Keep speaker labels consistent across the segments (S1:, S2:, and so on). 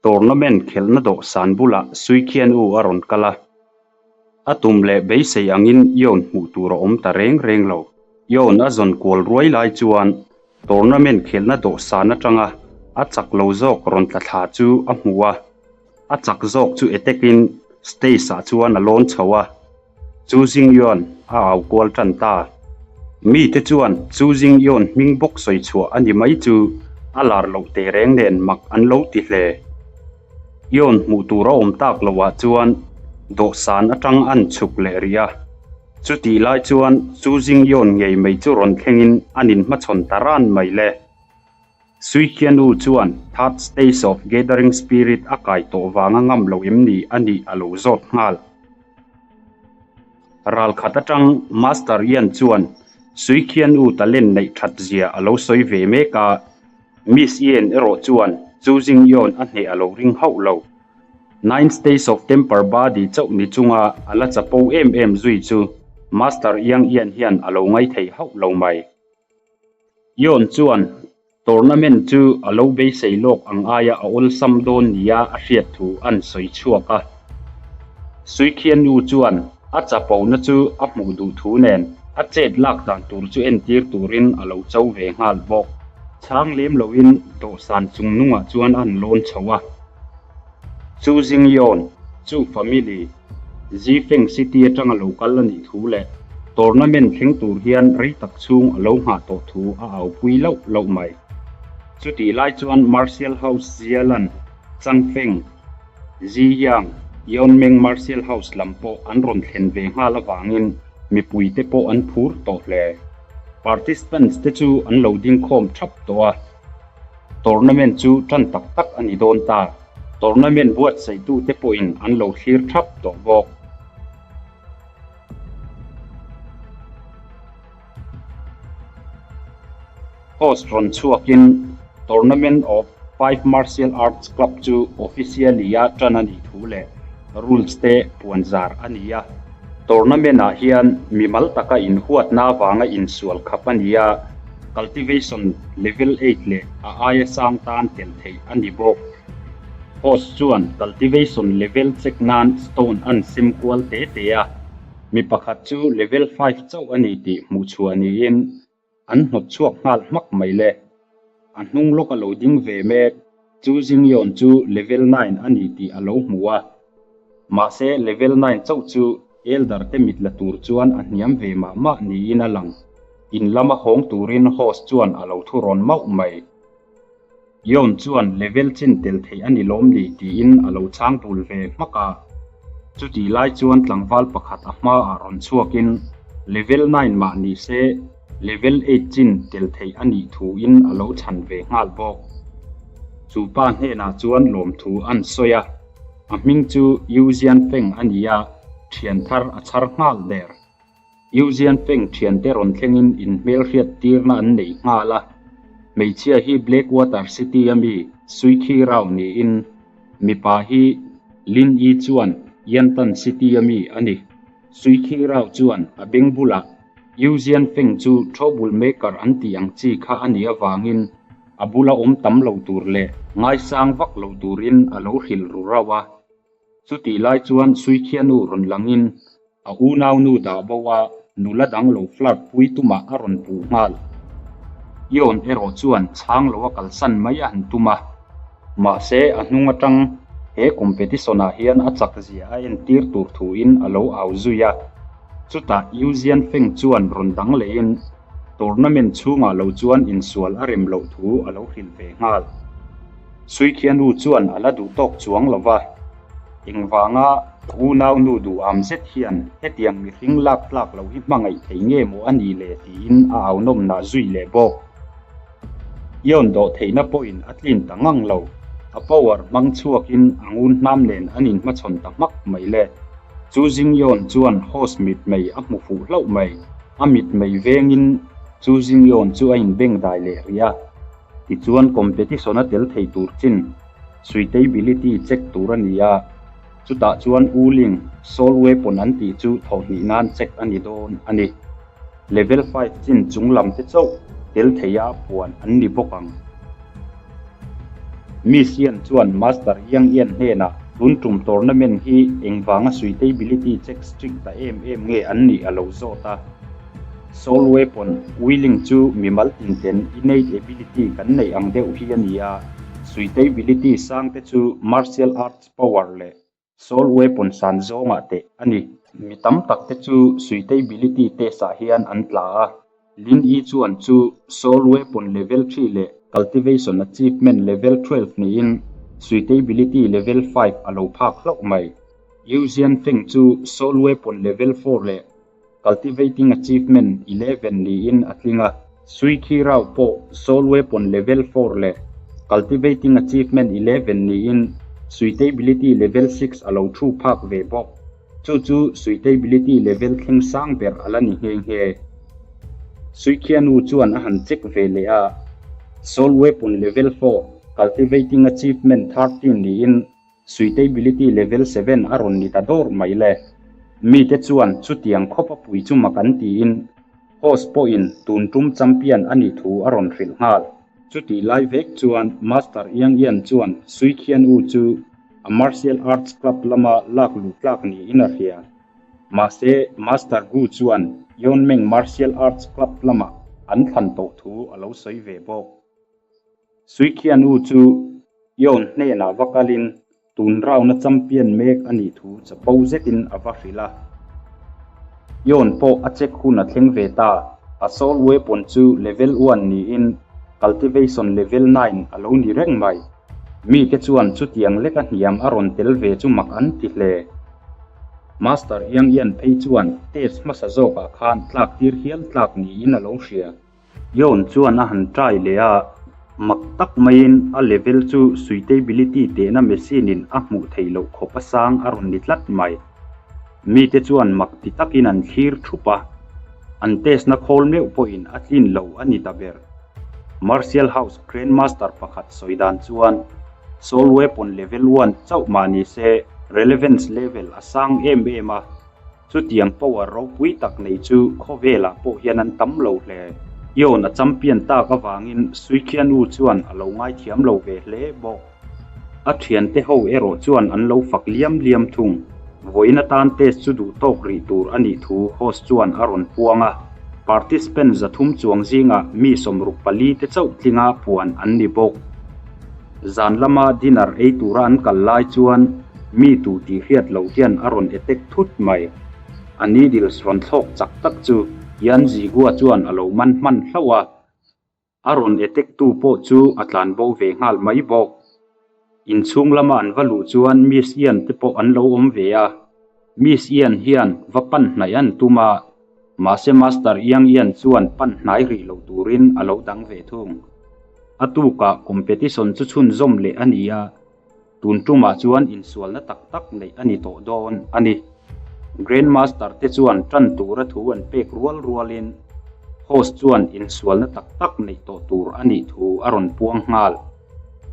S1: Tournament khelhna dawhsan bulah Suikhian U a rawn kal a. A tum leh beisei angin Yon hmuh tur a awm ta reng reng lo. Yon a zawn kual ruai lai chuan tournament khelhna dawhsan atanga a chak lo zawk rawn tla thla chu a hmu a. A chak zawk chu attack-in stage ah chuan a lawn chho a. Chu Jingyon a au kual tan ta. Mite chuan Chu Jingyon hming bawk sawi chhuah a ni mai chu a lar loh teh reng nen mak an lo ti hle. Yon hmuh tur a awm tak loh ah chuan dawhsan atang an chhuk leh rih a. Chutih lai chuan Chu Jingyon ngei mai chu rawn thlengin an inhmachhawn ta ran mai le. Suikhianu chuan Third Stage of Gathering Spirit a kai tawh vanga ngam lo em ni a nih a lo zawt nghal. Ralkhat atang Master Yan chuan Suikhianu talent neih that zia a lo sawi ve mek a, Miss Yen erawh chuan Chu Jingyon a hneh a lo ring hauh lo. Nine Stages of Temper Body chauh ni chunga a la chapo em em zui chu Master Yang Yan hian a lo ngaithei hauh lo mai. Yon chuan tournament chu a lo beisei lawk ang aia a awlsam dawn nia a hriat thu an sawi chhuak a. Suikhiannu chuan a chapona chu a hmuh duh thu nen a chet lak dan tur chu entir turin a lo cho ve nghal bawk. Chhang lem loin dawhsan chung nungah chuan a han lawn chho a. Chu Jingyon chu family Zifeng City atanga lo kal a nih thu leh tournament thleng tur hian rei tak chhung a lo nghah tawh thu a aupui loh loh mai. Chutih lai chuan Martial House Zialan, Changfeng, Ziyang, Yeonmeng Martial House lam pawh an rawn thlen ve nghal avangin mipuite pawh an phur tawh hle. Participants te chu an lo ding khawm thap tawh a. Tournament chu tan tak tak a ni dawn ta. Tournament buatsaitute pawhin an lo thlir thap tawh bawk. Host rawn chhuakin Tournament of Five Martial Arts Club chu officially-a tan a nih thu leh rules te puanzar a ni a. Tournament-ah hian mimal taka inhuatna avanga insual khap a ni a. Cultivation level eight leh a aia sang tan tel theih a ni bawk. Host chuan cultivation level check nan stone an sem kual te te a, mi pakhat chu level five chauh a ni tih hmuh chhuah niin an hnawt chhuak nghal hmak mai le. A hnung lawk a lo ding ve mek. Chu Jingyon chu level nine a ni tih a lo hmu a, mahse level nine chauh chu Elder te mit la tur chuan a hniam ve mah mah niin a lang. In lama hawng turin host chuan a lo thu rawn mauh mai. Yon chuan level chin tel theih a ni lawm ni tiin a lo chhang bul ve hmak a. Chutih lai chuan tlangval pakhat a hmaah rawn chhuakin level nine mah ni se Level eight chin tel theih a nih thuin a lo chhan ve nghal bawk. Chu pa hnenah chuan lawmthu an sawi a, a hming chu Yu Jianfeng a ni a, thian thar a chhar nghal der. Yu Jianfeng thiante rawn thlengin inhmelhriat tirna an nei nghal a, hmeichhia hi Blackwater City a mi Sui Khi Rao niin mipa hi Lin Yi chuan Yantan City a mi a ni. Sui Khi Rao chuan a beng bulah Yu Jianfeng chu trouble maker an tih ang chi kha a nih avangin a bula awm tam lo tur leh ngaisang vak lo turin a lo hrilh ru rauh a. Chutih lai chuan Suikhianu rawn langin a unaunu dah bo a nula dang lo flirt pui tumah a rawn puh nghal. Yon erawh chuan chhang lo a kalsan mai a han tum a. Mahse a hnung atang he competition ah hian a chak zia a entir tur thuin a lo au zui a. Chutah Yu Jianfeng chuan rawn dang lehin tournament chhungah lo chuan insual a rem loh thu a lo hrilh ve nghal. Suikhianu chuan a la duh tawk chuang lo va, engvanga unau nu duh am zet hian hetiang mihring lak tlak lo hi hmangaih thei nge maw a nih le tiin a au nawmnah zui leh bawk. Ion dawh theihna pawhin a tlin ta ngang lo. A power hmang chhuakin a ngun hnam nen an inhmachhawn ta hmak mai le. Chu zing Ion chuan host mit mei a hmu fuh hlauh mai. A mit mei vengin chu zing Ion chu a inbeng dai leh rih a. Tichuan competition a tel thei tur chin suitability check tur a ni a. Chutah chuan Wuling Soul Weapon an tih chu thawhhnih nan check a ni dawn a ni. Level five chin chung lam te chauh tel theia puan an ni bawk ang. Miss Yan chuan Master Yang Yan hnenah tun tum tournament hi engvanga suitability check strict ta em em nge an nih a lo zawt a. Soul Weapon Wheeling chu mimal tinten innate ability kan neih ang deuh hi a ni a, suitability sang te chu martial arts power leh Soul Weapon san zawngah teh a ni. Mi tam tak te chu suitability test ah hian an tla a. Lin Yi chuan chu Soul Weapon level 3 leh Cultivation Achievement level 12 niin suitability level 5 a lo phak hlauh mai. Yu Jianfeng chu Soul Weapon level 4 leh Cultivating Achievement 11 niin a tling a. Sui Khi Rao pawh Soul Weapon Level 4 leh Cultivating Achievement 11 niin Suitability Level 6 a lo thu phak ve bawk. Chu chu Suitability Level thleng sang ber a la ni nghe nghe. Sui Khianu chuan a han check ve leh a, Soul Weapon Level 4, Cultivating Achievement 13 niin Suitability level 7 a rawn ni ta dawr mai le. Mite chuan chutiang khawp a pui chu mak an tiin host pawhin tun tum champion a nih thu a rawn hrilh nghal. Chutih lai vek chuan Master Yang Yan chuan Sui Khian U chu a martial arts club lama lak luh tlak niin a hria. Mahse Master Gu chuan Yeonmeng Martial Arts Club lamah an thlan tawh thu a lo sawi ve bawk. Suikhianu chu Yon hnenah va kalin tun round-a champion mek a nih thu chapo zetin a va hrilh a. Yon pawh a check hun a thleng ve ta. A soul weapon chu level 1 niin cultivation level 9 a lo ni reng mai. Mite chuan chutiang leka hniam a rawn tel ve chu mak an ti hle. Master Yang Yan phei chuan test hmasa zawkah khan tlak tir hial tlak niin a lo hria. Yon chuan a han try leh a, mak tak maiin a level chu suitability tehna machine in a hmuh theih loh khawp a sang a rawn ni tlat mai. Mite chuan mak ti takin an thlir thup a, an test na khawl meuh pawhin a tlin lo a ni ta ber. Martial House Grandmaster pakhat sawi dan chuan Soul Weapon level 1 chauh mah ni se relevance level a sang em em a, Chutiang power ropui tak nei chu khawvelah pawh hian an tam lo hle. Yon a champion tak avangin Suikhianu chuan a lo ngaithiam lo ve hle bawk. A thiante ho erawh chuan an lo fak liam liam thung. Vawiin atan test chu duh tawk rih tur a nih thu host chuan a rawn puang a. Participant 300 chuang zingah mi 64 te chauh tlinga puan an ni bawk. Zan lama dinner ei tura an kal lai chuan mi tu tih hriat loh hian a rawn attack thut mai. A needles rawn thlawk chak tak chu Yan Zigua chuan a lo man hman hlauh a, a rawn attack tu pawh chu a tlan bo ve nghal mai bawk. Inchhung lama an va luh chuan Miss Yan te pawh an lo awm ve a, Miss Yan hian va pan hnaih an tum a, mahse Master Yang Yan chuan pan hnai rih lo turin a lo dang ve thung. A tukah competition chu chhunzawm leh a ni a, tun tumah chuan insualna tak tak neih a ni tawh dawn a ni. Grandmaster te chuan tan tura thu an pek rual rualin host chuan insualna tak tak neih tawh tur a nih thu a rawn puang nghal.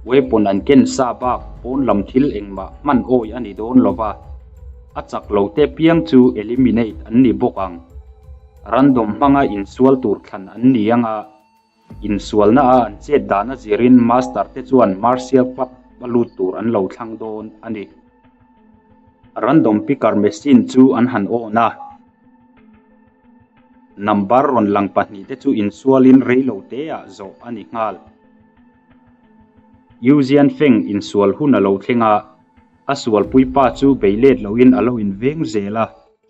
S1: Weapon an ken sa bak pawn lam thil engmah hman awi a ni dawn lova, a chak lo te piang chu eliminate an ni bawk ang. Random hmanga insual tur thlan an ni anga, Insualna a an chet dan a zirin Master te chuan Martial Club a lut tur an lo thlang dawn a ni. Random picker machine chu an han on a, number rawn lang pahnih te chu insualin reilo te ah zawh a ni nghal. Yu Jianfeng insual hun a lo thleng a, a sualpui pa chu bei let loin a lo inveng zel a.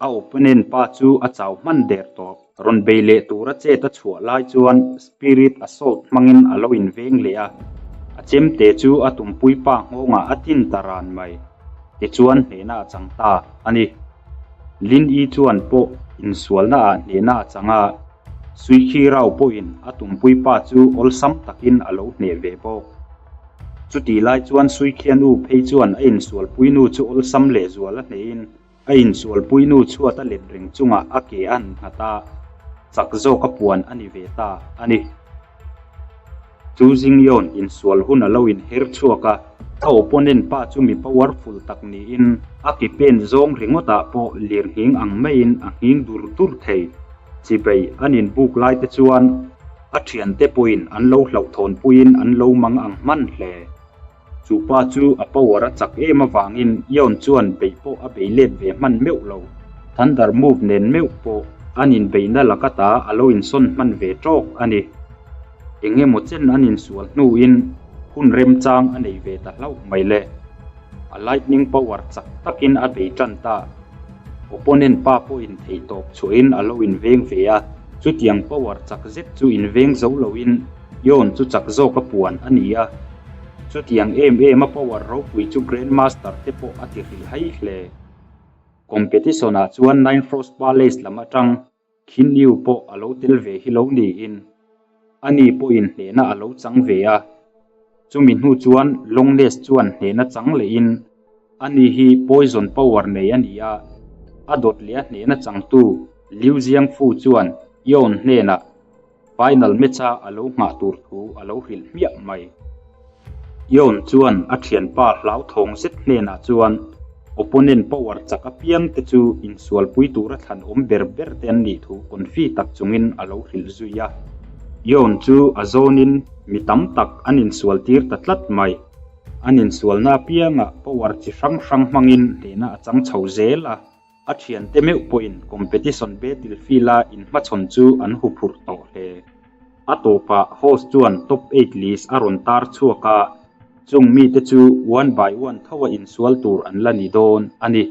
S1: A opponent pa chu a chau hman der tawh. Rawn bei leh tura chet a chhuah lai chuan Spirit Assault hmangin a lo inveng leh a, a chemte chu a tumpui pa nghawngah a tin ta ran mai. Tichuan hnehna a chang ta a ni. Lin Yi chuan pawh insualna ah hnehna a chang a, Sui Khi Rao pawhin a tumpui pa chu awlsam takin a lo hneh ve bawk. Chutih lai chuan Sui Khian U phei chuan a insualpui nu chu awlsam lehzual a hnehin A insualpui nu chhuat a let reng chungah a ke a han nghat a, chak zawk a puan a ni ve ta a ni. Chu Zingyawn insual hun a lo inher chhuak a, a opponent pa chu mi powerful tak niin a ke pen zawng ringawtah pawh lir nghing ang maiin a nghing dur dur thei. Chibei an inbuk lai te chuan a thiante pawhin an lo hlauhthawnpuiin an lo mang ang hman hle. Chu pa chu a power a chak em avangin Yeon chuan beih pawh a bei let ve hman meuh lo. Thunder move nen meuh pawh an inbeihna laka ta a lo insawn hman ve tawk a ni. Eng emaw chen an insual hnuin hun remchang a nei ve ta hlauh mai le. A lightning power chak takin a bei tan ta. Opponent pa pawhin theihtawp chhuahin a lo inveng ve a, chutiang power chak zet chu inveng zo loin Yeon chu chak zawka puan a ni a. Chutiang em em a power ropui chu Grandmaster te pawh a ti hrilhhai hle. Competition ah chuan Nine Frost Palace lam atang Khin Yu pawh a lo tel ve hi lo niin ani pawhin hnehna a lo chang ve a. Chumi hnu chuan Longness chuan hnehna chang lehin ani hi poison power nei a ni a, a dawt leh a hnehna changtu Liu Jiangfu chuan Yeon hnenah Final match-a a lo nghah tur thu a lo hrilh hmiah mai. Yeon chuan a thianpa hlauthawng zet hnenah chuan opponent power chak apiang te chu insualpui tura thlan awm ber ber te an nih thu confi tak chungin a lo hrilh zui a. Yeon chu a zawnin mi tam tak an insual tir ta tlat mai. An insualna apiangah power chi hrang hrang hmangin hnehna a chang chho zel a. A thiante meuh pawhin competition battlefield-a inhmachhawn chu an huphurh tawh hle. A tawpah host chuan top eight list a rawn tar chhuak a, chung mite chu one by one tho a insual tur an la ni dawn a ni.